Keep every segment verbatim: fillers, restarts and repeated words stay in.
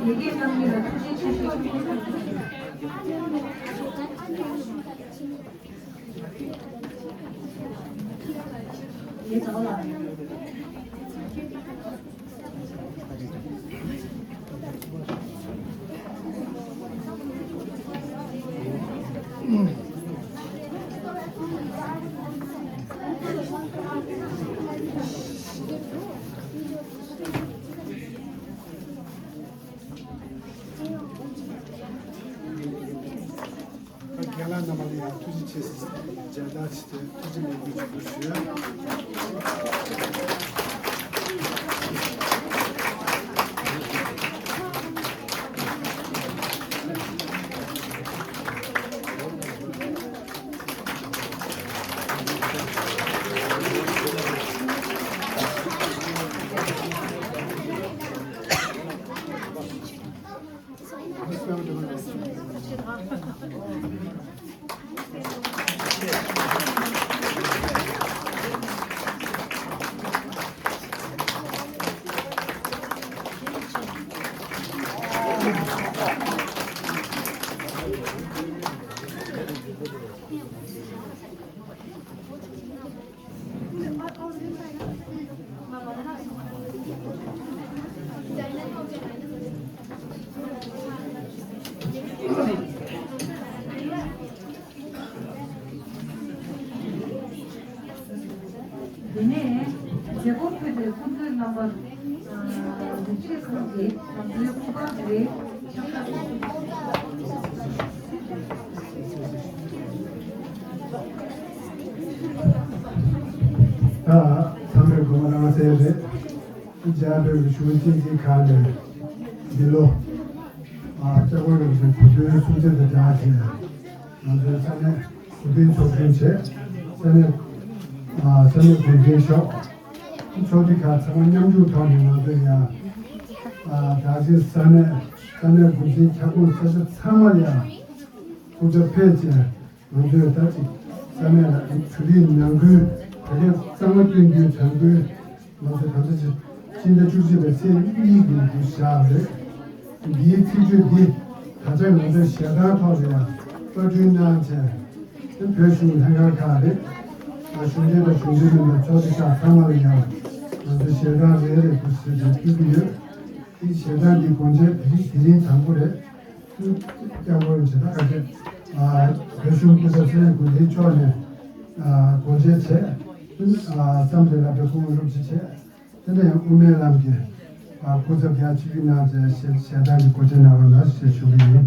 ལས་ཀའི་གཏམ་རྒྱུད་ལ་ཐུགས་རྗེ་ཆེ་ཞུ་ཞུ་ཞུ་ཞུ། ངའི་བྱ་བ་ལ། རྒན་ལགས་རྣམ་པ་ལ་ཡང་ཐུགས་རྗེ་ཆེ་ཟེར་མཇལ་དར་ཅིག་དེ་ཐུགས་རྗེ་ལེགས་འབུལ་ཞུ་དགོས་ཞུ། དེ་ནས་མཛད་སྒོ་ཕུལ་བའི་སྐུ་མགྲོན་རྣམ་པ། རིགས་ཆད་ཁང་གི་ང་ཚོའི་སྐུ་པར་རེད། ད་ཚང་མས་དགོངས་པ་རང་གསལ་རེད། རྒྱ་བོད་ཀྱི་གཞུང་ཆེན་གྱི་ཁག་ནས་འདི་ལོ་ཨ་ལྕགས་པོ་རིམ་བཞིན་གོ་སྟོན་སྲུང་བརྩི་དང་སྦྲགས་བྱས། ང་ཚོའི་ས་གནས་གོ་སྟོན་ཚོགས་ཆུང་བྱས། ས་གནས་ཨ་ས་གནས་འགོ་འཛིན་མཆོག་ཚོགས་སྡེ་ཁག་ཚང་མ་མཉམ་ཞུགས་ཐོག་ནས་ང་ཚོས་ཡང་ཨ་གྲགས་ཅན་ས་གནས་ས་གནས་འགོ་འཛིན་ཁྱབ་ཁོངས་ས་ཆ་ཚང་མར་ཡང་སྐུ་ཚབ་ཕེབས་བྱས། ང་ཚོས་ད་ཅིག་ས་གནས་ལ་བོད་རིགས་ནང་ཁུལ་བོད་སྐད་གཙང་མ་སྐྱོན་རྒྱུའི་དོན་ཁུལ་ང་ཚོས་ད་ལྟ་ཅིག་སྤྱི་ཟླ་བཅུ་གཅིག་པའི་ཚེས་གཉིས་ཀྱི་ཉིན་བཞག་རེད། འདིའི་ཚིག་བརྗོད་འདི་ད་ཆ་ང་ཚོས་ཞལ་ཐང་ཐོག་ལ་ཡང་བཀའ་འཁྲོལ་གནང་བྱས། བོད་གཞུང་ལྷན་ཁང་ཁག་རེད། གཞུང་འབྲེལ་དང་གཞུང་འབྲེལ་མིན་པའི་ཚོགས་སྡེ་ཁག་ཚང་མ་ལ་ཡང་ང་ཚོས་ཞལ་ཐང་རེ་རེ་བསྐུར་ཟེར་ཏེ་ཕུལ་གྱི་ཡོད། འདི་ཞལ་ཐང་འདི་སྒོ་འབྱེད་དེ་རིང་དེ་རིང་དང་པོ་རེད། སྐྱབས་མགོན་རིན་པོ་ཆེ་དང་ཁ་ཤས་ཨ་བོད་གཞུང་སྐུ་ཚབ་ཚེ་རིང་དགེ་འདུན་མཆོག་ནས་ཨ་སྒོ་འབྱེད་བྱས། ཨ་བསམ་གྲུབ་ལགས་ཀྱིས་སྐུ་ངོ་སློབ་ཁྲིད་བྱས། དེ་ནས་ཡང་དབུ་མའི་ལམ་གྱི་ཨ་སྐུ་ཚབ་རྒྱ་ཆིབས་བསྒྱུར་གནང་བྱས་ཞལ་ཞལ་ཐང་གི་སྒོ་འབྱེད་གནང་བ་ལ་ཞེས་ཞུ་གི་ཡིན།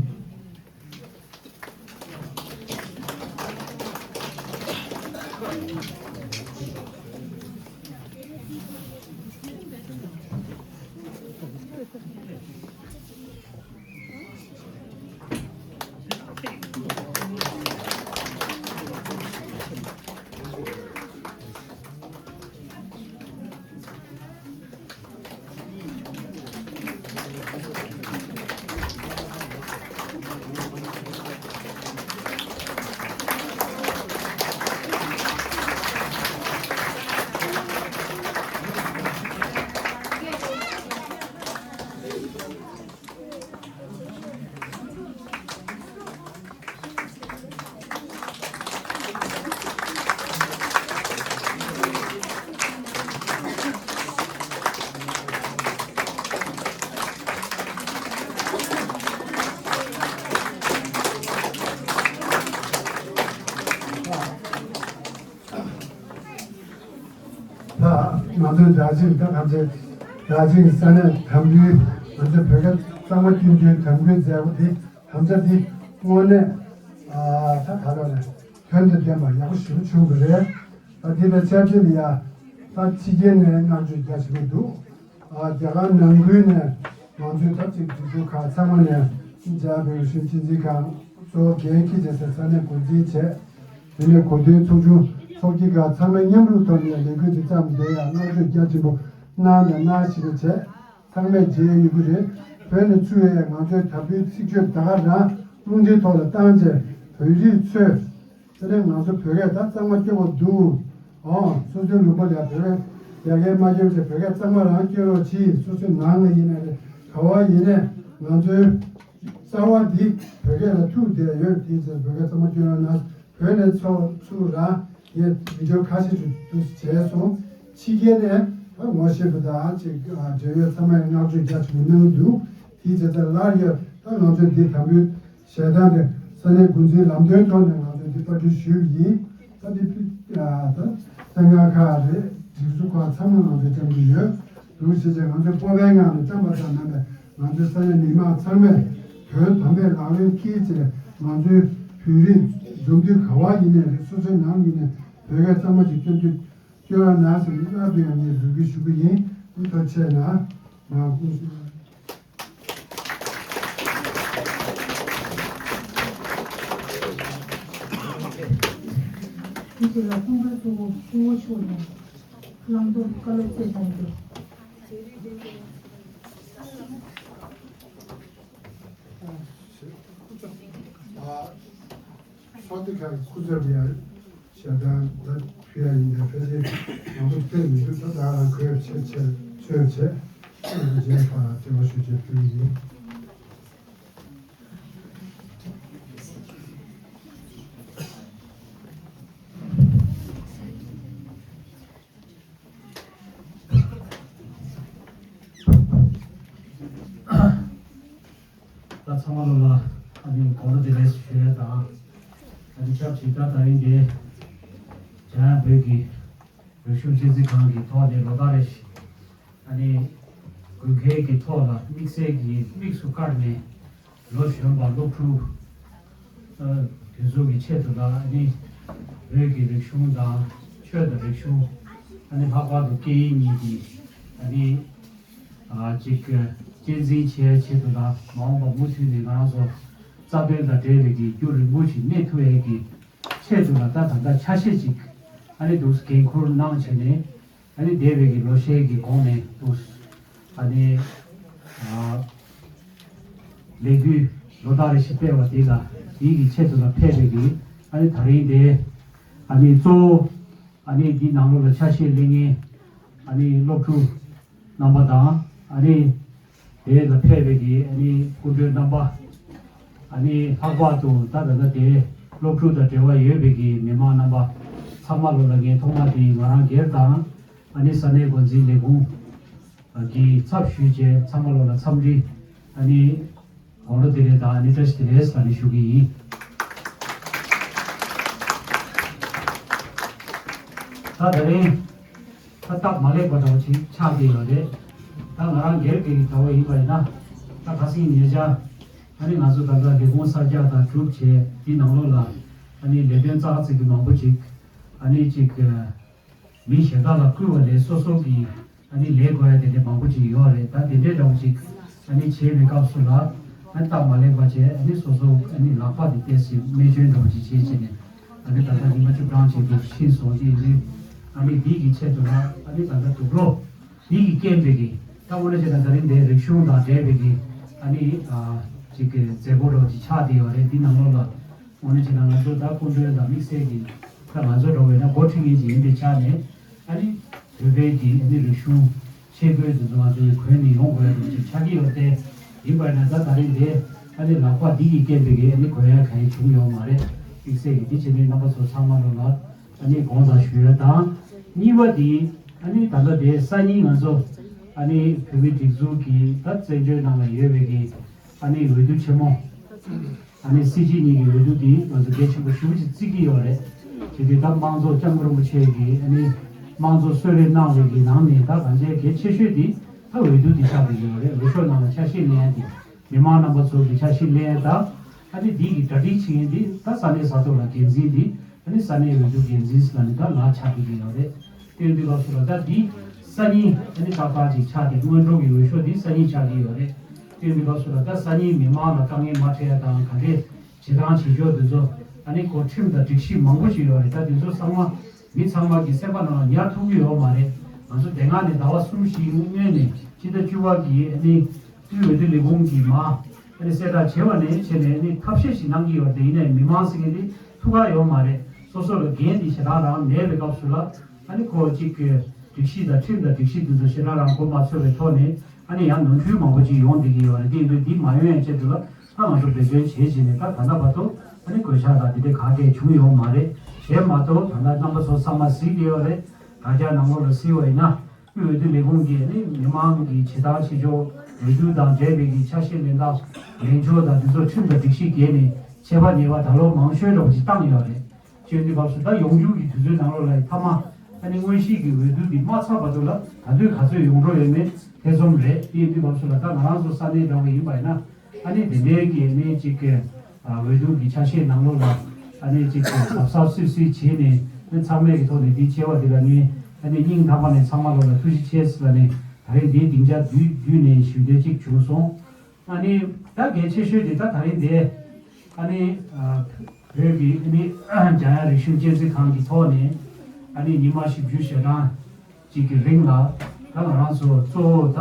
ད་ང་ཚོའི་གྲགས་ཅན་ད་ང་ཚོའི་གྲགས་ཅན་གྱི་ས་གནས་དམ་འབུལ་ང་ཚོའི་བོད་སྐད་གཙང་མ་སྐྱོན་རྒྱུའི་དམ་འབུལ་མཛད་སྒོ་འདི་དམ་བཅའ་འདི་དངོས་གནས་ཨ་ད་ག་རེ་རེད། དོན་དང་ལྡན་པ་ཡག་པོ་ཞེ་པོ་བྱུང་བ་རེད། ད་འདི་ལ་ཆབས་ཅིག་ལ་ཡ་ད་ཕྱི་རྒྱལ་ནས་བསྔགས་བརྗོད་རྒྱ་ཆེ་པོ་འདུག་ཨ་རྒྱ་གར་ནང་ཁུལ་ནས་ང་ཚོའི་ད་ཅིག་སྒྲིག་འཛུགས་ཁག་ཚང་མ་ནས་རྒྱ་བོད་གཞུང་སྤྱི་འཛིན་ཁང་གཙོ་བོ་འགན་འཁྱེར་བྱས་ས་ས་གནས་འགོ་འཛིན་བྱས། དེ་ནས་གོ་སྟོན་ཚོགས་ཆུང་ཚོགས་སྐྱིད་ཁག་ཚང་མས་མཉམ་རུབ་ཐོག་ནས་ལས་འགུལ་འདི་བརྩམས་བསྡད་ཡ་བསྔགས་བརྗོད་རྒྱ་ཆེན་པོ་གནང་དང་གནང་བཞིན་པ་བྱས། ཚང་མས་མཇལ་ཡོད་ཀྱི་རེད། བོད་ནས་ཚུར་ཡོང་ཡ་ང་ཚོའི་དམ་འབུལ་ཚིག་བརྗོད་ད་ག་རང་རླུང་འཕྲིན་ཐོག་ལ་བཏང་བྱས་བོད་རིགས་ཚོས། དེ་ནས་ང་ཚོ་བོད་སྐད་ད་གཙང་མ་སྐྱོན་པ་འདུག་ཨོ་སོ་སོའི་ལུང་པ་ལ་བོད་སྐད་ཡ་གིར་མ་སྐྱོན་བྱས་བོད་སྐད་གཙང་མ་རང་སྐྱོན་རོགས་གྱིས། སོ་སོའི་ནང་ལ་ཡིན་ན་རེད། ག་བ་ཡིན་ནའི་ ང་ཚོའི་རྩ་བ་འདི་བོད་སྐད་ལ་ཐུག་བསྡད་ཡོད། དེ་ཚོ་བོད་སྐད་ཚང་མ་སྐྱོན་རོགས་གནང་། བོད་ནས་ཚུར་ཚུར་ར་ངས་བི་ཌིའོ་ཁ་ཤས་ཤིག་ཏུ་བྱས་སོང་། ཕྱི་རྒྱལ་ནས་ད་ངོ་ཤེས་པ་དང་ཅིག་འབྲེལ་ཡོད་ཚང་མས་བསྔགས་བརྗོད་རྒྱ་ཆེན་པོ་གནང་འདུག་དེའི་རྗེས་ད་སླར་ཡང་ད་ང་ཚོས་འདི་དམ་འབུལ་ཞལ་ཐང་དེ་ས་གནས་འགོ་འཛིན་ལམ་སྟོན་ཐོག་ནས་ང་ཚོས་འདི་བཀའ་འཁྲོལ་ཞུས་པ་ཡིན། ད་འདི་ཕུད་ད་ལྟ་གསང་སྔགས་ཁག་རེད། སྒྲིག་འཛུགས་ཁག་ཚང་མ་ང་ཚོས་བཀྲམ་གྱི་ཡོད། འདུག་ཞེས་བྱས་ང་ཚོས་སྤོབས་པའི་ངང་ནས་བཀྲམ་པ་དང་མཉམ་པའི་ང་ཚོའི་ས་གནས་མི་མང་ཚང་མས་དོན་དམ་པའི་ལག་ལེན་བཀལ་བྱས་ང་ཚོའི་བོད་རིགས་འཛོམས་འདུ་ག་བ་ཡིན་ནའི་རེད། སོ་སོའི་ནང་ཡིན་ནའི་བོད་སྐད་གཙང་མ་ཞིག་སྐྱོན་དུས་སྐྱོན་ར་ན་ཟེར་སླར་དུ་ཡང་ངས་འབོད་སྐུལ་ཞུ་གི་ཡིན། ཐུགས་རྗེ་ཆེ་གནང་། ང་སྐུ་གཟུགས། དེ་རྗེས་ལ་ཁོང་ཁྲོ་གཙོ་བོ་སྐུ་ངོ་མཆོག་ཡང་བླང་དོར་བཀའ་སློབ་སྩལ་གནང་རྒྱུ། ཨ། ཚོགས་སྡེ་ཁག་གི་སྐུ་ཚབ་ཡང་ཞལ་ཐང་ད་ཕུལ་ཡ་ཡིན་ད་ཕལ་ཆེར་མང་པོ་ཕེབས་མི་འདུག་ད་ད་རང་གོ་ཡ་ཆེ་ཆེ་ཚོས་བྱས་ཨ་ནི་རྗེས་ཕར་དྲི་བ་ཞུ་ཆེད་ཕུལ་གྱི་ཡིན། ད་ཚང་མ་ལོ་ལ་ཨ་ནི་དགོང་དྲོ་བདེ་ལེགས་ཞུ་ཡ་དང་། ཨ་ནི་ཆབས་ཅིག་ད་ད་རིང་འདི་འཇམ་དབྱངས་བོད་ཀྱི་རིག་གཞུང་གཅེས་འཛིན་ཁང་གི་ཐོག་ནས་ལོ་ལྟར་རེ་བཞིན་ཨ་ནི་དགོས་གལ་གྱི་ཐོག་ལ་དམིགས་བསལ་གྱི་དམིགས་སུ་བཀར་ནས་ལོ་གཞོན་པ་སློབ་ཕྲུག་ཨ་དེ་ཚོ་གི་ཆེད་དུ་ལ་ཨ་ནི་བོད་ཀྱི་རིག་གཞུང་དང་ཆོས་དང་རིག་གཞུང་ཨ་ནི་ལྷག་པར་དུ་སྐད་ཡིག་གཉིས་ཀྱི་ཨ་ནི། ཨ་ཅིག་གཅེས་འཛིན་བྱེད་ཆེད་དུ་ལ་མ་འོངས་པ་མུ་མཐུད་ནས་ང་རང་ཚོ་རྩ་དོན་དང་འབྲེལ་བའི་གི་རྒྱུན་རིང་པོ་ཞིག་གནས་ཐུབ་ཡས་ཀྱི་ཆེད་དུ་ལ་ད་ད་ལྟ་ཆ་ཤས་ཅིག་ཨ་ནི་འདུག་འགན་ཁུར་གནང་བྱས་ནས་ཨ་ནི་འདས་པའི་གི་ལོ་ཤས་ཀྱི་གོང་ནས་འདུག་ཨ་ནི་ཨ་ལས་འགུལ་ལོ་ལྟར་རེ་བཞིན་སྤེལ་བ་དེ་ལ་དེའི་གི་ཆེད་དུ་ལ་ཕེབས་པའི་གི་ཨ་ནི་ད་རིང་དེ་ཨ་ནི་གཙོ་བོ། ཨ་ནི་འདི་ནང་ལོགས་ལ་ཆ་ཤས་ལེན་མཁན་ཨ་ནི་སློབ་ཕྲུག་རྣམ་པ་དང་ཨ་ནི་དེ་ལ་ཕེབས་པའི་གི་ཨ་ནི་སྐུ་མགྲོན་རྣམ་པ། ཨ་ནི་ལྷག་པར་དུ་ད་ད་ལྟ་དེ་སློབ་ཕྲུག་དང་འབྲེལ་བ་ཡོད་པའི་གི་མི་མང་རྣམ་པ་ཚང་མ་ལོ་ལ་ངས་ཐོག་མ་དེ་ང་རང་སྒེར་དང་ཨ་ནི་ས་གནས་འགོ་འཛིན་ལས་ཁུངས་ཀྱི་ཚབ་ཞུས་བྱས་ཚང་མ་ལོ་ལ་འཚམས་འདྲི་ཨ་ནི། དགོང་དྲོ་བདེ་ལེགས་དང་ཨ་ནི་བཀྲ་ཤིས་བདེ་ལེགས་ཟེར་ནས་ཞུ་གི་ཡིན། ད་ད་རིང་ད་སྟབས་མ་ལེགས་པ་འདྲ་བོ་ཅིག་ཆགས་ཀྱི་ཡོད་རེད། ད་ང་རང་སྒེར་གྱི་འདྲ་བོ་ཡིན་པ་ཡིན་ན་ད་ག་སྲིད་ཉེ་ཆར་ཨ་ནི་ང་ཚོ་ད་ལྟ་ལས་ཁུངས་གསར་རྒྱག་དང་གྲུབ་བྱས་འདི་ནང་ལོགས་ལ་ཨ་ནི་ལས་དོན་ཙག་ཙིག་གི་མང་པོ་ཅིག་ཨ་ནི་ཅིག་མི་གཞན་དག་ལ་བསྐུལ་བ་ལས་སོ་སོ་གི་ཨ་ནི་ལས་དགོས་ཡ་དེ་འདྲ་མང་པོ་ཅིག་ཡོད་རེད། ད་དེ་འདྲའི་འདྲ་བོ་ཅིག་ཨ་ནི་བྱེད་པའི་སྐབས་སུ་ལ་ཨ་ནི་སྟབས་མ་ལེགས་པ་བྱས་ཨ་ནི་སོ་སོ་ཨ་ནི་ལག་པ་དེ་ཏོག་ཙམ་རྨས་སྐྱོན་འདྲ་བོ་ཅིག་བྱས་བྱས་ནས་ཨ་ནི་ད་ལྟ་ཉི་མ་བཅུ་གྲངས་ཅིག་ཏུ་ཕྱིན་སོང་དེ་ཡིན་དུས་ཨ་ནི་འདི་གི་ཆེད་དུ་ལ་ཨ་ནི་ད་ལྟ་དུག་སློག་འདི་གི་རྐྱེན་པས་ཀྱི་ད་དངོས་གནས་བྱས་ན་ད་རིང་འདིའི་རིག་གཞུང་དང་འབྲེལ་བའི་གི་ཨ་ནི་ཨ་ཅིག་གི་མཛད་སྒོ་འདྲ་བོ་ཅིག་ཆགས་བསྡད་ཡོད་རེད། འདི་ནང་ལོགས་ལ། དངོས་གནས་བྱས་ན་ང་ཚོ་ད་སྐུ་མགྲོན་དང་དམིགས་བསལ་གྱིས་ད་ང་ཚོ་འདྲ་བོ་ཡིན་ན་འགོ་ཁྲིད་མཁན་ཅིག་ཡིན་པའི་ཆ་ནས་ཨ་ནི་བོད་པའི་གི་ཨ་ནི་རིག་གཞུང་ཆས་གོས་དེ་ཚོ་ང་ཚོ་ཡི་གོན་ནས་ཡོང་དགོས་ཡ་འདྲ་བོ་ཅིག་ཆགས་ཀྱི་ཡོད་དེ། ཡིན་པ་ཡིན་ན་ད་ད་རིང་འདི་ཨ་ནི་ལག་པ་འདི་གི་རྐྱེན་པས་གི་ཨ་ནི་གོན་ཡ་གང་ཡང་བྱུང་ཡོད་མ་རེད། དམིགས་བསལ་གྱིས་འདི་བྱས་ནས་རྣམ་པ་ཚོ་ཚང་མ་ལོ་ལ་ཨ་ནི་དགོངས་དག་ཞུ་ཡ་དང་། གཉིས་པ་འདི་ཨ་ནི་ད་ལྟ་དེ་སང་ཉིན་ང་ཚོ་ཨ་ནི་བོད་མི་སྒྲིག་འཛུགས་ཀྱི་ད་བཙན་བྱོལ་ནང་ལ་ཡོད་པའི་གི་ཨ་ནི་འོས་བསྡུ་ཆེན་མོ། ཨ་ནི་སྲིད་སྤྱི་གཉིས་ཀྱི་འོས་བསྡུ་འདི་ང་ཚོ་གལ་ཆེན་པོ་ཞེ་པོ་ཅིག་བརྩི་གི་ཡོད་རེད། དེ་དུས་ད་དམངས་གཙོ་སྐྱབས་མགོན་རིན་པོ་ཆེ་གིས་ཨ་ནི་དམངས་གཙོ་གསོལ་རས་གནང་བའི་གི་ནང་ནས་ད་གང་ཅིའི་གལ་ཆེ་ཤོས་འདི་ད་འོས་བསྡུ་འདི་ཆགས་བསྡད་ཀྱི་ཡོད་རེད། འོས་ཤོག་ནང་ལ་ཆ་ཤས་ལེན་ཡ་འདི་མི་མང་རྣམ་པ་ཚོ་གི་ཆ་ཤས་ལེན་ཡ་དང་ཨ་ནི་འདི་གི་གྲ་སྒྲིག་བྱེད་མཁན་འདི་ད་ས་གནས་ས་ཐོག་ལ་འགན་འཛིན་འདི་ཨ་ནི་ས་གནས་འོས་བསྡུ་འགན་འཛིན་ཟེར་ལ་ནི་ད་ང་ཆགས་བསྡད་ཀྱི་ཡོད་རེད། དེ་ཡིན་དུས་སྐབས་སུ་ལ་ད་འདི་སང་ཉིན་ཨ་ནི་ཏག་ཏག་ཅིག་ཆགས་ཏེ་སྔོན་འགྲོ་གི་འོས་ཤོག་འདི་སང་ཉིན་ཆགས་ཀྱི་ཡོད་རེད། དེ་ཡིན་དུས་སྐབས་སུ་ལ་ད་སང་ཉིན་མི་མང་ལ་དཀའ་ངལ་མ་འཕྲད་ཡ་དང་ག་འདྲས་བྱེད་སྟངས་བྱེད་ཕྱོགས་འདི་ཚོ་ཨ་ནི་གོ་ཁྲིམས་དང་སྒྲིག་གཞི་མང་པོ་ཞིག་ཡོད་རེད། ད་འདི་ཚོ་ཚང་མ་མི་ཚང་མ་གི་སེམས་པ་ནང་ལ་ཉར་ཐུབ་ཀྱི་ཡོད་མ་རེད། ང་ཚོ་དེ་སྔ་ནས་ཟླ་བ་གསུམ་བཞིའི་སྔོན་ནས་སྤྱི་ཟླ་བཅུ་པ་གི་ཨ་ནི་དབུས་འོས་བསྡུ་ལས་ཁུངས་ཀྱིས་མ་ཨ་ནི་གསལ་བསྒྲགས་བྱས་པ་ནས་བྱས་ནས་ཨ་ནི་ཐབས་ཤེས་ཤིག་གནང་གི་ཡོད་རེད། དེ་ཡིན་ནའི་མི་མང་ཟེར་མཁན་དེ་ཐུགས་ཁག་ཡོད་མ་རེད། སོ་སོ་ལ་འགན་དེ་ཞེ་དྲག་རང་མེད་པའི་སྐབས་སུ་ལ་ཨ་ནི་ཁོ་གཅིག་གི་སྒྲིག་གཞི་དང་ཁྲིམས་དང་སྒྲིག་གཞི་དེ་ཚོ་ཞེ་དྲག་རང་མགོ་མ་ཚོས་པའི་ཐོག་ནས་ ཨ་ནི་ཡང་ནོར་འཁྲུལ་མང་པོ་ཅིག་ཡོང་བསྡད་ཀྱི་ཡོད་རེད། དེ་ཡིན་དུས་འདི་མ་ཡོང་ཡ་ཆེད་དུ་ལ་ད་ང་ཚོ་འབད་བརྩོན་བྱེད་བྱས་ནས་ད་ད་ལྟ་བར་དུ་ཨ་ནི་གོད་ཆག་དང་དེ་འདྲའི་ག་གེ་བྱུང་ཡོད་མ་རེད། དེ་མ་གཏོགས་ད་ལྟ་རྣམ་པ་ཚོ་ཚང་མ་གཟིགས་བསྡད་ཡོད་རེད། དྲ་རྒྱ་ནང་ལོགས་ལ་གཟིགས་པ་ཡིན་ན། དབུས་འོས་བསྡུ་ལས་ཁུངས་ཀྱིས་ནི་མི་མང་གི་བྱེད་སྟངས་བྱེད་ཕྱོགས། འོས་བསྡུ་དང་འབྲེལ་བའི་གི་ཆ་ཤས་ལེན་སྟངས། ལེན་ཕྱོགས་དང་དེ་ཚོ་ཁྲིམས་དང་སྒྲིག་གཞི་འགལ་ནས་ཆད་པ་ཉེས་པ་ད་ལོ་མང་ཤོས་འདྲ་པོ་ཅིག་བཏང་ཡོད་རེད། བྱས་དུས་སྐབས་སུ་ད་ཡོང་རྒྱུ་གི་དུས་ཚོད་ནང་ལོགས་ལ་མཐའ་མ་ཨ་ནི་དངོས་གཞིའི་གི་འོས་བསྡུ་འདི་མ་ཚར་བར་དུ་ལ་ད་དུང་ག་ཚོད་ཡོང་འགྲོ་ཡོད་མེད་ཐེ་ཚོམ་རེད། དེ་ཡིན་དུས་སྐབས་སུ་ལ་ད་ང་རང་ཚོ་ས་གནས་འདྲ་བོ་ཡིན་པ་ཡིན་ན། ཨ་ནི་དེ་འདྲའི་གི་ཨ་ནི་ཅིག་གི་ཨ་འོས་བསྡུ་གི་ཆ་ཤས་ནང་ལོགས་ལ་ཨ་ནི་ཅིག་གི་གཟབ་གཟབ་སུས་སུས་བྱས་ནས་ཨ་ནི་ཚང་མས་ཀྱི་ཐོག་ནས་འདི་བྱས་པ་འདི་ལ་ནི་ཨ་ནི་སྙིང་ཐག་པ་ནས་ཚང་མ་ལོགས་ལ་ཐུགས་རྗེ་ཆེ་ཟེར་ལ་ནི་ད་རེས་འདིའི་སྡིངས་ཆ་བརྒྱུད་བརྒྱུད་ནས་ཞུ་འདོད་ཅིག་བྱུང་སོང་། ཨ་ནི་ད་གལ་ཆེ་ཤོས་དེ་ད་ད་རེས་འདི་ཨ་ནི་ཨ་བོད་ཀྱི་ཨ་ནི་འཇམ་དབྱངས་རིག་གཞུང་གཅེས་འཛིན་ཁང་གི་ཐོག་ནས་ཨ་ནི་ཉི་མ་བཞི་བཅུ་ཞེ་གྲངས་ཅིག་གི་རིང་ལ་ད་ང་རང་ཚོ་གཙོ་བོ་ད་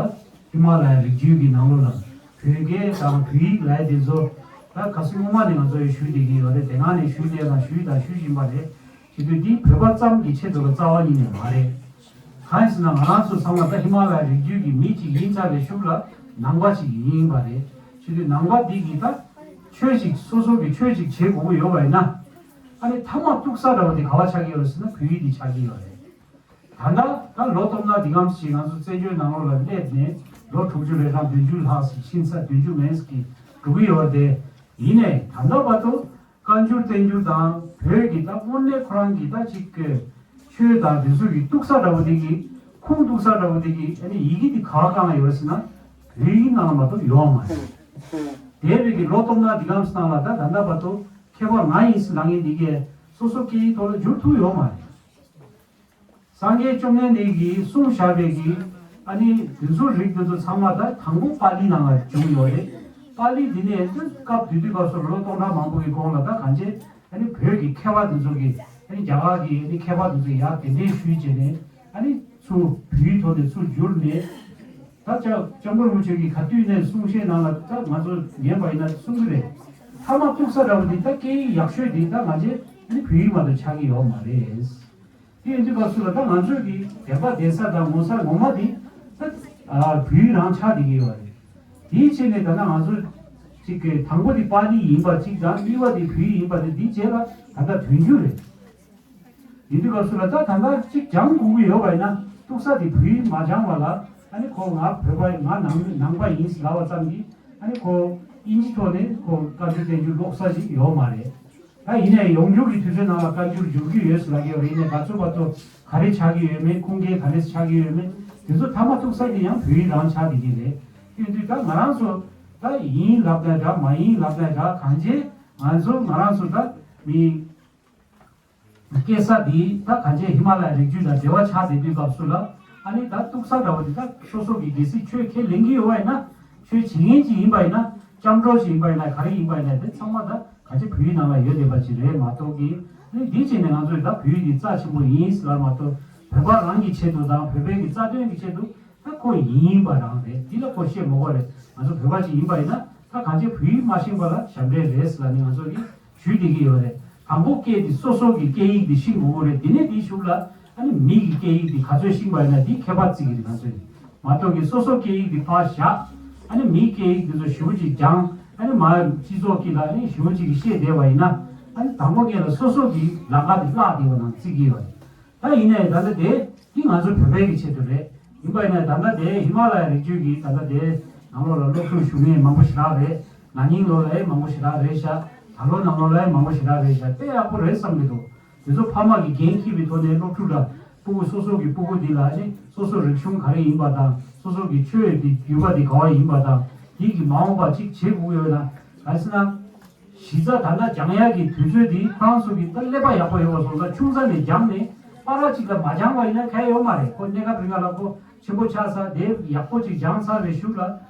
ཧི་མ་ལ་ཡའི་རི་རྒྱུད་ཀྱི་ནང་ལོགས་ལ་བོད་སྐད་དང་བོད་ཡིག་ལབ་ཡ་དེ་ཚོ་ད་ག་ཚོད་སྔོན་མ་ནས་ང་ཚོ་ཡང་ཞུས་བསྡད་ཀྱི་ཡོད་རེད། དེ་སྔ་ནས་ཞུས་བསྡད་དང་ཞུས་དང་ཞུ་བཞིན་པ་རེད། བྱེད་དུས་འདི་བོད་པ་ཙམ་གྱི་ཆེད་དུ་ལ་རྩ་བ་ཉིད་ནས་མ་རེད། གང་ཡིན་ཟེར་ན་ང་རང་ཚོ་ཚང་མ་ད་ཧི་མ་ལ་ཡའི་རི་རྒྱུད་ཀྱི་མི་གཅིག་ཡིན་ཚར་བའི་གཞུག་ལ་ནང་པ་ཞིག་ཡིན་པ་རེད། བྱེད་དུས་ནང་པ་འདི་གི་ད་ཆོས་ཤིག་སོ་སོ་གི་ཆོས་ཤིག་བྱེད་དགོས་ཀྱི་ཡོད་པ་ཡིན་ན། ཨ་ནི་མཐའ་མ་གཏུག་ས་འདྲ་བོ་དེ་ག་བ་ཆགས་ཀྱི་ཡོད་རེད་ཟེར་ན་བོད་ཡིག་འདི་ཆགས་ཀྱི་ཡོད་རེད། ད་ལྟ་ད་ལོ་སྟོང་ཕྲག་འདི་གམ་ཞིག་ང་ཚོ་བཙན་བྱོལ་ནང་ལོགས་ལ་སླེབས་ནས་ལོ་དྲུག་ཅུ་རེ་གྲངས་བདུན་ཅུ་ལྷག་ཞིག་ཕྱིན་ཚར། བདུན་ཅུ་མན་ཞིག་འགྲོ་གི་ཡོད་རེད། དེ་ཡིན་ནའི་ད་ལྟ་བར་དུ་བཀའ་འགྱུར་བསྟན་འགྱུར་དང་བོད་ཀྱི་ད་དངོས་གནས་ཁོ་རང་གི་ད་ཅིག་གི་ཆོས་དང་དེ་ཚོ་གི་གཏུག་ས་འདྲ་བོ་དེ་གི་ཁུངས་གཏུག་ས་འདྲ་བོ་དེ་གི་ཨ་ནི་ཡི་གེ་དེ་ག་བ་བཀང་ཡོད་ཟེར་ན་བོད་ཡིག་ནང་ལ་མ་གཏོགས་ཡོད་མ་རེད། འདས་པའི་གི་ལོ་སྟོང་ཕྲག་འདི་གམ་ཞིག་ནང་ལ་ད་ད་ལྟ་བར་དུ་མཁས་པ་ང་ཡིན་ཟེར་ལབ་མཁན་འདི་གས་སོ་སོ་སྐད་ཡིག་ཐོག་ལ་བསྒྱུར་ཐུབ་ཡོད་མ་རེད། སངས་རྒྱས་བཅོམ་ལྡན་འདས་ཀྱིས་གསུངས་བཞག་པའི་གི་ཨ་ནི་དེ་ཚོ་རིགས་དེ་ཚོ་ཚང་མ་ད་དང་པོ་པཱ་ལི་ནང་ལ་བྱུང་ཡོད་རེད། པཱ་ལི་འདི་ནས་སྐབས་དེ་དུས་སྐབས་སུ་ལོ་སྟོང་ཕྲག་མང་པོ་གི་གོང་ལ་ད་གང་ཅི་ཨ་ནི་བོད་ཀྱི་མཁས་པ་དེ་ཚོ་གི་ཨ་ནི་རྒྱ་གར་གྱི་ཨ་ནི་མཁས་པ་དེ་ཚོ་ཡར་གདན་འདྲེན་ཞུས་བྱས་ནས་ཨ་ནི་ཚུར་བོད་ཡིག་ཐོག་ནས་ཚུར་བསྒྱུར་ནས། ད་ལྕགས་སྐྱབས་མགོན་རིན་པོ་ཆེ་གིས་ག་དུས་ནས་གསུང་བཤད་ནང་ལ་ད་ང་ཚོ་ཉན་པ་ཡིན་ན་གསུང་གི་རེད། མཐའ་མ་གཏུག་ས་འདྲ་བོ་འདི་ད་སྐད་ཡིག་ཡག་ཤོས་འདི་ད་ང་ཚོའི་ཨ་ནི་བོད་ཡིག་མ་གཏོགས་ཆགས་ཀྱི་ཡོད་མ་རེད། དེ་ཡིན་དུས་སྐབས་སུ་ལ་ད་ང་ཚོའི་གི་བདེན་པ་བདེན་ས་དང་ངོ་ས་ངོ་མ་འདི་ད་ཨ་བོད་ཡིག་རང་ཆགས་བསྡད་ཀྱི་ཡོད་རེད། དེའི་ཆེད་ནས་ད་ལྟ་ང་ཚོ་གཅིག་གི་དང་པོ་འདི་པཱ་ལི་ཡིན་པ་གཅིག་དང་གཉིས་པ་འདི་བོད་ཡིག་ཡིན་པ་འདི་འདིའི་རྗེས་ལ་ད་ལྟ་དོན་འགྱུར་རེད། ཡིན་དུས་སྐབས་སུ་ལ་ད་ད་ལྟ་གཅིག་སྦྱང་དགོས་ཀྱི་ཡོད་པ་ཡིན་ན་གཏུག་ས་དེ་བོད་ཡིག་མ་སྦྱང་བ་ལ་ཨ་ནི་ཁོ་ང་བོད་པ་ཡིན་ང་ནང་ནང་པ་ཡིན་ཟེར་ལབ་པ་ཙམ་གྱིས་ཨ་ནི་ཁོ་དབྱིན་ཇི་ཐོག་ནས་ཁོ་བཀའ་འགྱུར་བསྟན་འགྱུར་ཀློག་ས་ཞིག་ཡོད་མ་རེད། ད་ཡིན་ནའི་ཡོང་རྒྱུ་གི་དུས་ཚོད་ནང་ལ་བཀའ་འགྱུར་འགྱུར་གྱི་ཡོད་ཟེར་ལབ་ཀྱི་ཡོད་རེད། ཡིན་ནའི་ག་ཚོད་བར་དུ་ག་རེ་ཆགས་ཀྱི་ཡོད་མེད་ཁུངས་སྐྱེལ་ག་རེ་ཆགས་ཀྱི་ཡོད་མེད་དེ་ཚོ་མཐའ་མ་གཏུག་ས་དེ་ཡང་བོད་ཡིག་རང་ཆགས་བསྡད་ཀྱི་རེད། དེ་ཡིན་དུས་ད་ང་རང་ཚོ་ད་ཡིན་ལབ་ན་འདྲ་མ་ཡིན་ལབ་ན་འདྲ་གང་ཅི་ང་ཚོ་ང་རང་ཚོ་ད་མི། སྐྱེ་ས་འདི་ད་གང་ཅི་ཧི་མ་ལ་ཡའི་རི་རྒྱུད་དང་འབྲེལ་བ་ཆགས་བསྡད་དུས་སྐབས་སུ་ལ་ཨ་ནི་ད་གཏུག་ས་འདྲ་བོ་འདི་ད་སོ་སོ་གི་གལ་སྲིད་ཆོས་ཁས་ལེན་གྱི་ཡོད་པ་ཡིན་ན་ཆོས་བྱེད་མཁན་ཅིག་ཡིན་པ་ཡིན་ན་སྐྱབས་འགྲོ་ཞིག་ཡིན་པ་ཡིན་ན་ག་རེ་ཡིན་པ་ཡིན་ན་དེ་ཚང་མ་ད་གང་ཅི་བོད་ཡིག་ནང་ལ་ཡོད་བསྡད་པ་ཅིག་རེད་མ་གཏོགས་ཀྱི་ཨ་ནི་འདི་བྱས་ནས་ང་ཚོས་ད་བོད་ཡིག་འདི་རྩ་ཆེན་པོ་ཡིན་ཟེར་ལབ་མ་གཏོགས་བོད་པ་རང་གི་ཆེད་དུ་དང་བོད་པའི་གི་རྩ་དོན་གི་ཆེད་དུ་ད་ཁོ་ཡིན་པ་རང་རེད། འདི་ལ་ཁོ་བཤད་མ་དགོས་རེད། ང་ཚོ་བོད་པ་ཅིག་ཡིན་པ་ཡིན་ན་ད་གང་ཅི་བོད་ཡིག་མ་ཤེས་པ་ལ་ཞབས་འདྲེན་རེད་ཟེར་ལབ་ནས་ང་ཚོ་གི་ཞུས་བསྡད་ཀྱི་ཡོད་རེད། དང་པོ་སྐད་དེ་སོ་སོ་གི་སྐད་ཡིག་དེ་ཤེས་དགོས་ཀྱི་རེད། དེ་ནས་དེའི་གཞུག་ལ་ཨ་ནི་མི་གི་སྐད་ཡིག་དེ་ག་ཚོད་ཤེས་པ་ཡིན་ན་དེ་ཁྱད་པར་བརྩི་གི་རེད། ང་ཚོས་མ་གཏོགས་ཀྱི་སོ་སོ་སྐད་ཡིག་དེ་ཕར་བཞག་ཨ་ནི་མིའི་སྐད་ཡིག་དེ་ཚོ་ཞེ་པོ་ཅིག་སྦྱང་ཨ་ནི་མ་སྤྱི་ཚོགས་ཀྱི་ལ་ཨ་ནི་ཞེ་པོ་ཅིག་གི་བཤད་བསྡད་པ་ཡིན་ན་ཨ་ནི་དང་པོ་སྐད་ལ་སོ་སོ་གི་ལམ་ཁ་དེ་བརླག་བསྡད་པ་ནང་བརྩི་གི་ཡོད་རེད། ད་ཡིན་ནའི་ད་ལྟ་དེ་འདི་ང་ཚོ་བོད་པའི་གི་ཆེད་དུ་རེད། ཡིན་པ་ཡིན་ན་ད་ལྟ་དེ་ཧི་མ་ལ་ཡ་རི་རྒྱུད་ཀྱི་ད་ལྟ་དེ་ནང་ལོགས་ལ་སློབ་ཕྲུག་ཞུགས་མཁན་མང་པོ་ཞེ་དྲག་རེད། ན་ནིང་ལོ་ལ་ཡང་མང་པོ་ཞེ་དྲག་རེད་ཤག་ད་ལོ་ནང་ལོགས་ལ་ཡང་མང་པོ་ཞེ་དྲག་རེད་ཤག་དཔེ་ཡག་པོ་རེད་བསམ་གྱི་འདུག་དེ་ཚོ་ཕ་མ་གི་འགན་འཁྱེར་བའི་ཐོག་ནས་སློབ་ཕྲུག་ལ་སྤུ་གུ་སོ་སོ་གི་སྤུ་གུ་འདི་ལ་ནི་སོ་སོ་རིག་གཞུང་ག་རེ་ཡིན་པ་དང་སོ་སོ་གི་ཆོས་ཀྱི་བརྒྱུད་པ་འདི་ག་བ་ཡིན་པ་དང་འདི་གི་མ་འོངས་པ་གཅིག་བྱེད་དགོས་ཀྱི་ཡོད་ན་ག་རེ་ཟེར་ན། གཞི་རྩ་ད་ལྟ་སྦྱང་ཡག་གི་དུས་ཚོད་འདི་ཁོ་རང་ཚོ་གི་ད་ཀླད་པ་ཡག་པོ་ཡོད་པ་སོང་ཙང་ཆུང་ས་ནས་སྦྱངས་ནས་པ་ར་གཅིག་ལ་མ་སྦྱངས་པ་ཡིན་ན་གལ་ཡོད་མ་རེད། ཁོ་གནས་སྐབས་རིང་ལ་ཁོ་ཆེན་པོ་ཆགས་ཚར་དེ་ཡག་པོ་ཅིག་སྦྱངས་ཚར་བའི་གཞུག་ལ་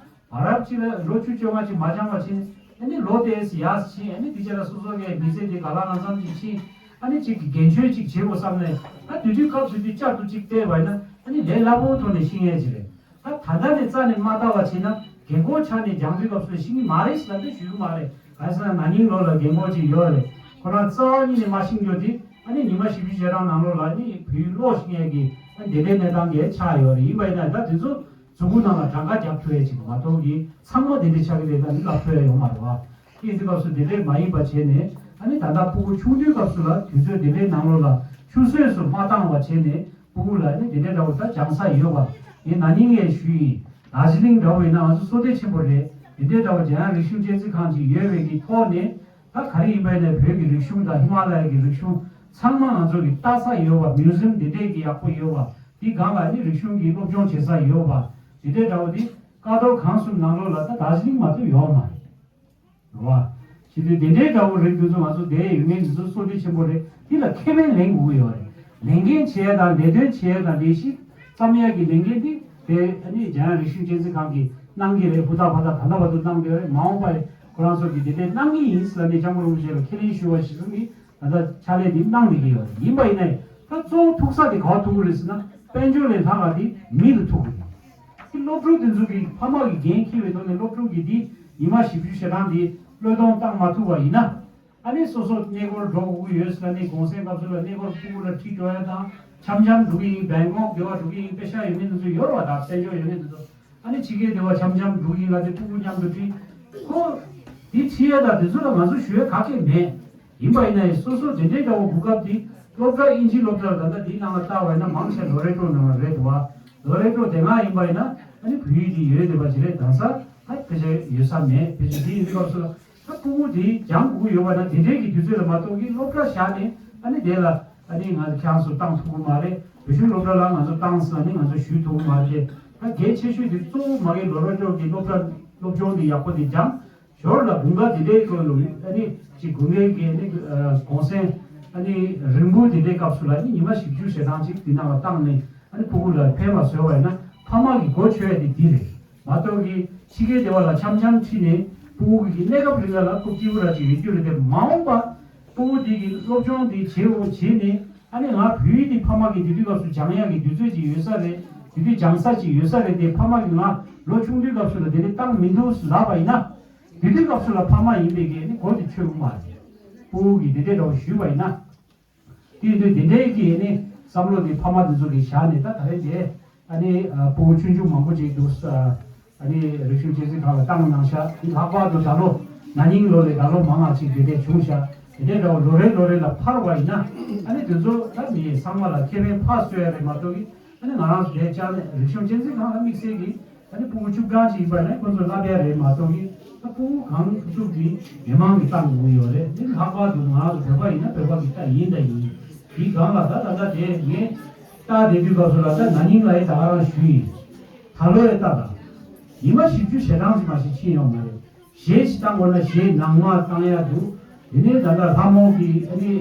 བ་རབས་གཅིག་ལ་ལོ་བཅུ་བཅོ་ལྔ་ཅིག་མ་སྦྱངས་པ་ཕྱིན་ཨ་ནི་ལོ་དེ་ཡར་ཕྱིན་ཨ་ནི་དེ་རྗེས་ལ་སོ་སོ་གི་མི་ཚེ་འདི་ག་ལ་ལམ་སང་ཅིག་ཕྱིན་ཨ་ནི་གཅིག་གི་རྒན་ཆོས་ཅིག་བྱེད་དགོས་བསམ་ནས་ད་དུས་དུས་སྐབས་དུས་དུས་བསྐྱར་དུ་ཅིག་བལྟས་པ་ཡིན་ན་ཨ་ནི་ལས་སླ་པོའི་ཐོག་ནས་ཤེས་ཡས་ཅིག་རེད། ད་ད་ལྟ་ནས་རྩ་ནས་མ་བལྟ་བ་བྱས་ན་རྒན་གོག་ཆགས་ནས་སྦྱང་དུས་སྐབས་སུ་ཤེས་ཀྱི་མ་རེད་ཟེར་ན་འདི་ཞུ་གི་མ་རེད། ག་རེ་ཟེར་ན་ན་ནིང་ལོ་ལ་རྒན་གོག་ཅིག་ཡོད་རེད། ཁོ་རང་རྩ་བ་ཉིད་ནས་མ་ཤེས་རྒྱུ་དེ་ཨ་ནི་ཉི་མ་བཞི་བཅུ་ཞེ་གྲངས་ནང་ལོགས་ལ་ཨ་ནི་བོད་ཡིག་ཀློག་ཤེས་མཁན་གྱི་ཨ་ནི་དེ་འདྲའི་གནས་སྟངས་ཀྱི་ཆགས་ཡོད་རེད། ཡིན་པ་ཡིན་ན་ད་དེ་ཚོ་ གཟུགས་པོ་ནང་ལ་གྲངས་ཀ་རྒྱག་ཐུབ་ཡ་ཅིག་མ་གཏོགས་ཀྱི་ཚང་མ་དེ་འདྲའི་ཆགས་ཀྱི་རེད་ད་ནི་ལབ་ཐུབ་ཡ་ཡོད་མ་རེད་བ། དེ་ཡིན་དུས་སྐབས་སུ་དེ་འདྲས་མ་ཡིན་པ་བྱས་ནས་ཨ་ནི་ད་ལྟ་ཕྲུ་གུ་ཆུང་དུས་སྐབས་སུ་ལ་དུས་ཚོད་དེ་འདྲའི་ནང་ལོགས་ལ་ཆུད་ཟོས་སུ་མ་བཏང་བ་བྱས་ནས་ཕྲུ་གུ་ལ་ཨ་ནི་དེ་འདྲའི་འདྲ་བོ་ད་སྦྱང་ས་ཡོད་པ་ངས་ན་ནིང་ངས་ཞུས་ཡིན། དར་ཇི་ལིང་འདྲ་བོ་ཡིན་ན་ང་ཚོ་བསོད་བདེ་ཆེན་པོ་རེད། དེ་འདྲའི་འདྲ་བོ་འཇམ་དབྱངས་རིག་གཞུང་གཅེས་འཛིན་ཁང་ཅིག་ཡོད་པའི་གི་ཐོག་ནས་ད་ག་རེ་ཡིན་པ་ཡིན་ན་བོད་ཀྱི་རིག་གཞུང་དང་ཧི་མ་ལ་ཡ་གི་རིག་གཞུང་ཚང་མ་ང་ཚོ་གི་ལྟ་ས་ཡོད་པ། མིའུ་ཛིམ་དེ་འདྲས་ཀྱི་ཡག་པོ་ཡོད་པ། དེ་སྒང་ལ་ནི་རིག་གཞུང་གི་སློབ་སྦྱོང་བྱེད་ས་ཡོད་པ། དེ་འདྲའི་འདྲ་བོ་དེ་ཀ་རྡོར་གངས་གསུམ་ནང་ལོགས་ལ་ད་དར་ཇི་ལིང་མ་གཏོགས་ཡོད་མ་རེད། རེད་བ། བྱེད་དུས་དེ་འདྲའི་འདྲ་བོ་རེད། དུས་ཚོད་ང་ཚོ་བསྡད་ཡོད་མཁན་དེ་ཚོ་བསོད་བདེ་ཆེན་པོ་རེད། དེ་ལ་ཁེ་ཕན་ལེན་དགོས་ཀྱི་ཡོད་རེད། ལས་འགན་བྱེད་ཡ་དང་ལས་དོན་བྱེད་ཡ་དང་ལས་གཞི་བརྩམ་ཡ་གི་ལས་འགན་དེ་དེ་ཨ་ནི་འཇམ་དབྱངས་རིག་གཞུང་གཅེས་འཛིན་ཁང་གིས་གནང་གི་རེད། ཧུར་ཐག་ཕར་ཐག་ད་ལྟ་བར་དུ་གནང་བསྡད་ཡོད་རེད། མ་འོངས་པར་ཁོ་རང་ཚོ་གིས་དེ་འདྲས་གནང་གི་ཡིན་ཟེར་ནས་སྐྱབས་མགོན་རིན་པོ་ཆེ་ལ་ཁས་ལེན་ཞུ་བ་གཞིར་བཟུང་གིས་ད་ལྟ་ཕྱག་ལས་འདི་གནང་བསྡད་ཀྱི་ཡོད་རེད། ཡིན་པ་ཡིན་ནའི་ད་གཙོ་བོ་ཐུག་ས་དེ་ག་པར་ཐུག་གི་རེད་ཟེར་ན་དཔལ་འབྱོར་ལས་ལྷག་ག་དེ་མི་ལ་ཐུག་གི་རེད། དེ་སློབ་ཕྲུག་དེ་ཚོ་གི་ཕ་མ་གི་འགན་འཁྱེར་བའི་ཐོག་ནས་སློབ་ཕྲུག་གི་དེ་ཉི་མ་བཞི་བཅུ་ཞེ་གྲངས་དེ་བློས་གཏོང་བཏང་མ་ཐུབ་པ་ཡིན་ན། ཨ་ནི་སོ་སོ་གནས་སྐོར་འགྲོ་དགོས་ཀྱི་ཡོད་ཟེར་ནས་གུང་སེང་སྐབས་སུ་ལ་གནས་སྐོར་ཕྲུ་གུ་ལ་ཁྲིད་འགྲོ་ཡ་དང་འཆམ་འཆམ་འགྲོ་གི་ཡིན། སྦེང་ཀོག་དེ་བ་འགྲོ་གི་ཡིན། པེ་ཤ་ཡོད་མཁན་དེ་ཚོ་ཡོད་རེད་བ། ད་དཔལ་འབྱོར་ཡོད་མཁན་དེ་ཚོ། ཨ་ནི་ཕྱི་རྒྱལ་དེ་བ་འཆམ་འཆམ་འགྲོ་གི་ཡིན་ལབ་དེ་ཕྲུ་གུ་མཉམ་དུ་ཁྲིད། ཁོ་དེ་ཁྲིད་ཡ་དང་དེ་ཚོ་ལ་ང་ཚོ་ཞུ་ཡ་ག་གེ་མེད། ཡིན་པ་ཡིན་ན་ཡང་སོ་སོ་དེ་འདྲའི་འདྲ་བོ་གོ་སྐབས་དེ་སློབ་གྲྭ་དབྱིན་ཇིའི་སློབ་གྲྭ་ལ་ད་ལྟ་དེའི་ནང་ལ་བལྟ་བ་ཡིན་ན་མང་ཆེ་ལོ་རེ་ཊོ་ནང་ལ་རེད་འདུག་བ། ལོ་རེ་ཊོ་དེ་སྔ་ཡིན་པ་ཡིན་ན་ཨ་ནི་བོད་ཡིག་དེ་ཡོད་བསྡད་པ་ཅིག་རེད། དེང་སང་ད་ཕལ་ཆེར་ཡོད་ས་མེད། ཕལ་ཆེར་དེ་ཡིན་དུས་སྐབས་སུ་ལ་ད་ཕྲུ་གུ་དེ་སྦྱང་དགོས་ཀྱི་ཡོད་པ་ན་དེ་འདྲའི་གི་དུས་ཚོད་ལ་མ་གཏོགས་ཀྱི་སློབ་གྲྭ་བཞག་ནས་ཨ་ནི་དེ་ལ་ཨ་ནི་ང་ཚོ་ཁྱེད་རང་ཚོ་བཏང་ཐུབ་ཀྱི་མ་རེད། བོད་གཞུང་སློབ་གྲྭ་ལ་ང་ཚོ་བཏང་ཟེར་ནས་ང་ཚོ་ཞུ་ཐུབ་ཀྱི་མ་རེད། ད་གལ་ཆེ་ཤོས་དེ་གཙོ་བོ་མ་གི་ལོ་རེ་ཊོ་གི་སློབ་གྲྭ་སློབ་སྦྱོང་དེ་ཡག་པོ་དེ་སྦྱང་ཞོར་ལ་དགུན་ཁ་དེ་འདྲའི་སྐོར་ལ་ཨ་ནི་ཅིག་དགུན་ཁའི་གི་ཨ་ནི་གུང་སེང་ཨ་ནི་རིང་པོ་དེ་འདྲའི་སྐབས་སུ་ལ་ཨ་ནི་ཉི་མ་བཞི་བཅུ་ཞེ་གྲངས་ཅིག་དེ་ནང་ལ་བཏང་ནས་ཨ་ནི་ཕྲུ་གུ་ལ་ཕན་པ་བཟོས་པ་ཡིན་ན་ཕ་མ་གི་གོ་ཆོད་ཡ་དེ་འདི་རེད། མ་གཏོགས་ཀྱི་ཕྱི་རྒྱལ་དེ་བ་ལ་འཆམ་འཆམ་ཁྲིད་ནས་ཕྲུ་གུ་གི་གནས་སྐབས་རིང་ལ་ལ་རྐུབ་སྐྱིད་པོ་ར་ཅིག་ཡོད་རྒྱུ་རེད་དེ། མ་འོངས་པ་ཕྲུ་གུ་དེ་གི་སློབ་སྦྱོང་དེ་བྱེད་འོ་བྱེད་ནས་ཨ་ནི་ང་བོད་ཡིག་དེ་ཕ་མ་གི་དེ་དུས་སྐབས་སུ་སྦྱང་ཡ་གི་དུས་ཚོད་ཅིག་ཡོད་ས་རེད། དེ་དུས་སྦྱང་ས་ཅིག་ཡོད་ས་རེད་དེ། ཕ་མ་གི་ང་ལོ་ཆུང་དུས་སྐབས་སུ་ལ་དེ་འདྲ་བཏང་མི་འདུག་ལབ་པ་ཡིན་ན། དེ་དུས་སྐབས་སུ་ལ་ཕ་མ་ཡིན་པའི་གི་ནི་གོ་དེ་ཆོད་གི་མ་རེད། ཕྲུ་གུ་གི་དེ་འདྲའི་འདྲ་བོ་ཞུས་པ་ཡིན་ན། དེ་ཡིན་དུས་དེ་འདྲའི་གི་ནི་བསམ་བློ་དེ་ཕ་མ་དེ་ཚོ་གི་བཞག་ནས་ད་ད་རེས་དེ་ཨ་ནི་ཕྲུ་གུ་ཆུང་ཆུང་མང་པོ་ཅིག་འདུག་ས་ཨ་ནི་རིག་གཞུང་གཅེས་འཛིན་ཁང་ལ་བཏང་གནང་ཤག་དེ་ལྷག་པར་དུ་ད་ལོ་ན་ནིང་ལོ་ལས་ད་ལོ་མང་ང་ཅིག་དེ་འདྲའི་བྱུང་ཤག་དེ་འདྲའི་འདྲ་བོ་ལོ་རེ་ལོ་རེ་ལ་འཕར་བ་ཡིན་ན་ཨ་ནི་དེ་ཚོ་ད་མི་ཚང་མ་ལ་ཁེ་ཕན་ཕར་གསོས་ཡ་རེད་མ་གཏོགས་གི་ཨ་ནི་ང་རང་ཚོ་དེ་བཅར་ནས་རིག་གཞུང་གཅེས་འཛིན་ཁང་ལ་དམིགས་བསལ་གྱིས་ཨ་ནི་ཕྲུ་གུ་བཅུ་གྲངས་ཅིག་ཡིན་པ་ནས་ཁོ་ཚོ་བསླབ་ཡ་རེད་མ་གཏོགས་གི་ད་ཕྲུ་གུ་གང་ཐུབ་ཐུབ་ཀྱིས་མི་མང་གིས་བཏང་དགོས་ཀྱི་ཡོད་རེད། དེ་ལྷག་པར་དུ་ང་རང་ཚོ་བོད་པ་ཡིན་ན་བོད་པ་གིས་ད་ཡིན་ད་ཡིན། དེའི་སྒང་ལ་ད་ད་ལྟ་དེ་ངས་ལྟ་བསྡད་དུས་སྐབས་སུ་ལ་ད་ན་ནིང་ལ་ཡི་ད་ག་རང་ཞུས་ཡིན། ད་ལོ་ཡི་ལྟ་དང་། ཉི་མ་བཞི་བཅུ་ཞེ་གྲངས་ཅིག་མ་ཞིག་ཕྱིན་ཡོང་མ་རེད། གཞས་ཤིག་བཏང་དགོས་ན་གཞས་ནང་མ་བཏང་ཡ་འདུག་དེ་ནས་ད་ལྟ་ལྷ་མོ་གི་ཨ་ནི་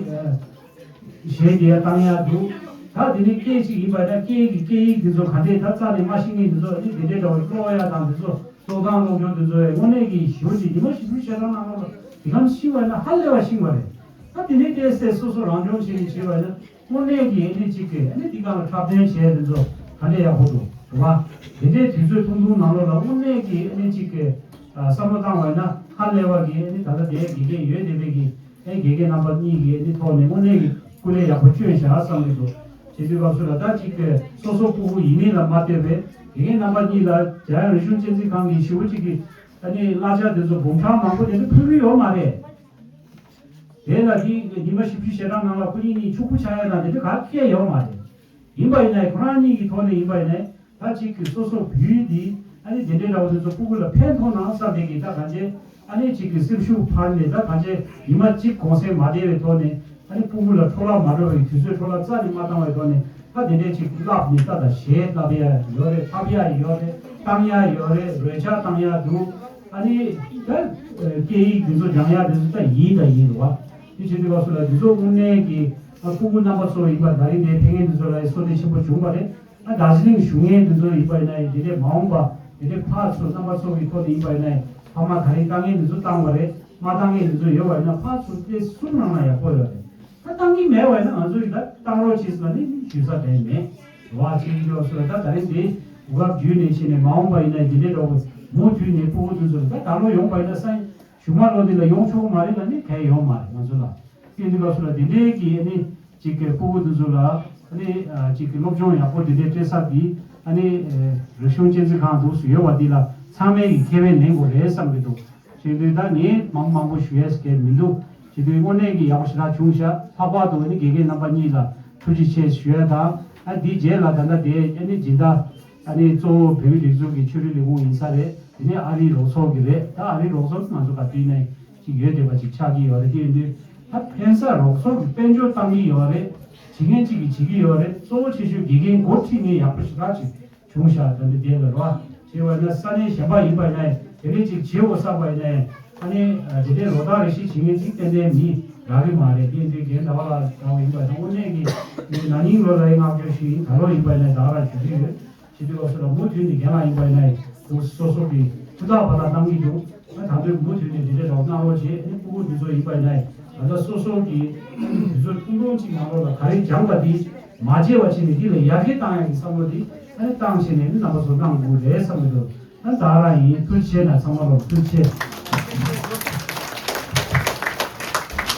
གཞས་དེ་ཡ་བཏང་ཡ་འདུག་ད་དེ་ནས་སྐད་ཅིག་ཡིན་པ་ན་སྐད་ཀྱི་སྐད་ཡིག་དེ་ཚོ་ག་འདྲས་ད་རྩ་ནས་མ་ཤེས་མཁན་དེ་ཚོ་ཨ་ནི་དེ་འདྲས་འདྲ་བོ་ཀློག་ཡ་དང་དེ་ཚོ་ཀློག་སྟངས་ཀློག་སྦྱོར་དེ་ཚོ་ཡ་དངོས་གནས་ཀྱི་ཞེ་པོ་ཅིག་ཉི་མ་བཞི་བཅུ་ཞེ་གྲངས་ནང་ལོགས་ལ་དེ་གམ་ཤེས་པ་ན་ཧ་ལས་པ་ཤེས་པ་རེད། ད་དེ་ནས་ཏོག་ཙམ་སོ་སོ་རང་སྦྱོང་བྱས་ནས་བྱས་པ་ན། དངོས་གནས་ཀྱི་ཨ་ནི་གཅིག་གི་ཨ་ནི་འདི་ག་ལ་འཁྲབ་སྟོན་བྱས་དེ་ཚོ་ག་འདྲས་ཡག་པོ་འདུག་རེད་བ། དེ་འདྲའི་དུས་ཚོད་ཐུང་ཐུང་ནང་ལོགས་ལ་དངོས་གནས་ཀྱི་ཨ་ནི་གཅིག་གི་ཨ་བསམ་བློ་བཏང་བ་ཡིན་ན་ཧ་ལས་པ་གི་ཨ་ནི་ད་ལྟ་དེ་དགེ་རྒན་ཡོད་བསྡད་པའི་གི་ཨ་དགེ་རྒན་རྣམ་པ་གཉིས་ཀྱི་ཨ་ནི་ཐོག་ནས་དངོས་གནས་ཀྱི་སྐུ་ལས་ཡག་པོ་བསྐྱོན་བཞག་བསམ་གྱི་འདུག་བྱེད་དུས་སྐབས་སུ་ལ་ད་གཅིག་གི་སོ་སོ་སྤུ་གུ་ཡིན་མིན་ལ་མ་ལྟོས་པའི་དགེ་རྒན་རྣམ་པ་གཉིས་ལ་འཇམ་དབྱངས་རིག་གཞུང་གཅེས་འཛིན་ཁང་གི་ཞེ་པོ་གཅིག་གི་ཨ་ནི་གླ་ཆ་དེ་ཚོ་འབུམ་ཕྲག་མང་པོ་དེ་ཚོ་ཕུལ་གྱི་ཡོད་མ་རེད། དེ་ལ་དེ་ཉི་མ་བཞི་བཅུ་ཞེ་གྲངས་ནང་ལ་ཁོ་གཉིས་གཉིས་ཕྱུག་པོ་ཆགས་ཡ་དང་དེ་འདྲ་ག་གེ་ཡོད་མ་རེད། ཡིན་པ་ཡིན་ནའི་ཁོ་རང་གཉིས་ཀྱི་ཐོག་ནས་ཡིན་པ་ཡིན་ནའི་ད་གཅིག་གི་སོ་སོ་བོད་ཡིག་འདི་ཨ་ནི་དེ་འདྲའི་འདྲ་བོ་དེ་ཚོ་སྤུ་གུ་ལ་ཕན་ཐོགས་ན་བསམ་པའི་གི་ད་གང་ཅི་ཨ་ནི་གཅིག་གི་སེམས་ཤུགས་འཕར་ནས་ད་གང་ཅི་ཉི་མ་གཅིག་གུང་སེང་མ་བསྡད་པའི་ཐོག་ནས་ཨ་ནི་སྤུ་གུ་ལ་འཕྲོ་བརླག་མ་འགྲོ་བའི་དུས་ཚོད་འཕྲོ་བརླག་རྩ་ནས་མ་བཏང་བའི་ཐོག་ནས་ད་དེ་འདྲའི་གཅིག་བསླབ་ནས་ད་ད་གཞས་བསླབ་ཡ་ཡོད་རེད། འཁྲབ་ཡ་ཡོད་རེད། བཏང་ཡ་ཡོད་རེད། རོལ་ཆ་བཏང་ཡ་འདུག་ཨ་ནི་ད་སྐད་ཡིག་འདི་ཚོ་སྦྱང་ཡག་འདི་ཚོ་ད་ཡིན་ད་ཡིན་རེད་བ། དེ་བྱེད་དུས་སྐབས་སུ་ལ་འདི་ཚོ་དངོས་གནས་ཀྱི་ཨ་སྤུ་གུ་རྣམ་པ་ཚོ་ཡིན་པ་ད་རིང་འདིར་ཕེབས་མཁན་འདི་ཚོ་ལ་བསོད་བདེ་ཆེན་པོ་བྱུང་བ་རེད། ཨ་དར་ཇི་ལིང་བཞུགས་མཁན་འདི་ཚོ་ཡིན་པ་ཡིན་ན་ཡང་འདི་འདྲའི་མ་འོངས་པ་འདི་འདྲའི་ཕར་ཚུར་རྣམ་པ་ཚོ་གི་ཐོག་ནས་ཡིན་པ་ཡིན་ན་ཡང་ཕ་མ་ད་རིང་བཏང་མཁན་འདི་ཚོ་བཏང་བ་རེད། མ་བཏང་མཁན་འདི་ཚོ་ཡོད་པ་ཡིན་ན་ཕར་ཚུར་དེ་གསུམ་གནང་ན་ཡག་པོ་ཡོད་རེད། ད་བཏང་གི་མེད་པ་ཡིན་ན་ང་ཚོ་ཡིས་ད་བཏང་རོགས་བྱེད་ཟེར་ནས་ནི་ཞུ་ས་གང་ཡང་མེད། རེད་བ། ཅིག་ཡོད་སོ་ད་ད་རིང་འདི་གོ་སྐབས་བརྒྱུད་ནས་ཕྱིན་ནས་མ་འོངས་པ་ཡིན་ན་འདི་འདྲའི་འདྲ་བོ་མུ་མཐུད་ནས་ཕྲུ་གུ་དེ་ཚོར་ད་ད་ལོ་ཡོང་པ་ཡིན་ན་ས་གཞུག་མ་ལོ་འདི་ལ་ཡོང་ཆོག་གི་མ་རེད་ལ་ནི་གང་ཡང་ཡོང་མ་རེད་ང་ཚོ་ལ། དེ་འདི་སྐབས་སུ་ལ་འདི་འདྲའི་གི་ནི་ཅིག་གི་ཕྲུ་གུ་དེ་ཚོ་ལ་ནི་ཅིག་གི་སློབ་སྦྱོང་ཡག་པོ་འདི་འདྲའི་སྤྲད་ས་འདི་ ཨ་ནི་རིག་གཞུང་གཅེས་འཛིན་ཁང་འདུག་སུ་ཡོད་པ་འདི་ལ་ཚང་མས་ཀྱི་ཁེ་ཕན་ལེན་དགོས་རེད་བསམ་གྱི་འདུག་བྱེད་དུས་ད་ངས་མང་མང་པོ་ཞུ་ཡས་ཀྱི་མི་འདུག་བྱེད་དུས་དངོས་གནས་ཀྱི་ཡག་པོ་ཞེ་དྲག་བྱུང་ཤག་ལྷག་པར་དུ་ཨ་ནི་དགེ་རྒན་རྣམ་པ་གཉིས་ལ་ཐུགས་རྗེ་ཆེ་ཞུ་ཡས་དང་། ཨ་འདིའི་རྗེས་ལ་ད་ལྟ་དེ་ཨ་ནི་སྦྱིན་བདག་ཨ་ནི་གཙོ་བོ་བོད་མིའི་སྒྲིག་འཛུགས་ཀྱི་ཆོས་རིག་ལས་ཁུངས་ཡིན་ས་རེད། དེ་ནས་ཨ་རིའི་རོགས་ཚོགས་ཀྱི་རེད། ད་ཨ་རིའི་རོགས་ཚོགས་ང་ཚོ་ག་དུས་ནས་ཅིག་ཡོད་བསྡད་པ་ཅིག་ཆགས་ཀྱི་ཡོད་རེད། དེ་ཡིན་དུས་ད་ཕན་ས་རོགས་ཚོགས་ཀྱི་དཔལ་འབྱོར་བཏང་གི་ཡོད་རེད། བྱེད་མཁན་གཅིག་གིས་བྱེད་ཀྱི་ཡོད་རེད། གཙོ་བོ་ཆེ་ཤོས་དགེ་རྒན་འགོ་ཁྲིད་མཁན་ཡག་པོ་ཞེ་དྲག་ཅིག་བྱུང་ཤག་ད་འདི་དེ་ལ་རོ། བྱས་པ་ན་ས་གནས་གཞན་པ་ཡིན་པ་ཡིན་ན་དེ་འདྲས་ཅིག་བྱེད་འོ་བསམ་པ་ཡིན་ན་ཡང་། ཨ་ནི་དེ་འདྲས་རོགས་ཐག་རེ་ཞིག་བྱེད་མཁན་ཅིག་ཏན་ཏན་མི་རག་གི་མ་རེད། དེ་འདྲས་རྒན་ཟླ་བ་ལགས་འདྲ་བོ་ཡིན་པ་ཡིན་ན་དངོས་གནས་ཀྱི་ན་ནིང་ལོ་ལ་ཡང་བསྔགས་བརྗོད་ཞུས་ཡིན། ད་ལོ་ཡིན་པ་ཡིན་ན་ད་ག་རང་ཞུ་གི་ཡོད། བྱེད་དུས་སྐབས་སུ་ལ་མུ་མཐུད་ནས་རྒན་ལགས་ཡིན་པ་ཡིན་ན་ཡང་སོ་སོ་གི་ཧུར་ཐག་འབད་ཐག་གནང་གི་འདུག་ཨ་ད་དུང་མུ་མཐུད་ནས་འདི་འདྲའི་རོགས་གནང་རོགས་བྱེད། ཨ་ནི་སྤུ་གུ་འདི་ཚོ་ཡིན་པ་ཡིན་ན་ཡང་ད་ལྟ་སོ་སོ་གི་དུས་ཚོད་ཐུང་ཐུང་གཅིག་ནང་ལོགས་ལ་ག་རེ་སྦྱངས་པ་འདི་མ་བརྗེད་པ་བྱས་ནས་འདི་ལ་ཡར་རྒྱས་བཏང་ཡག་གི་བསམ་བློ་འདི་ཨ་ནི་བཏང་བྱས་ནས་ཨ་ནི་རྣམ་པ་ཚོ་གནང་དགོས་རེད་བསམ་གྱི་འདུག་ཨ་ད་ག་རང་ཡིན། ཐུགས་རྗེ་ཆེ་གནང་། ཚང་མ་ལ་ཐུགས་རྗེ་ཆེ།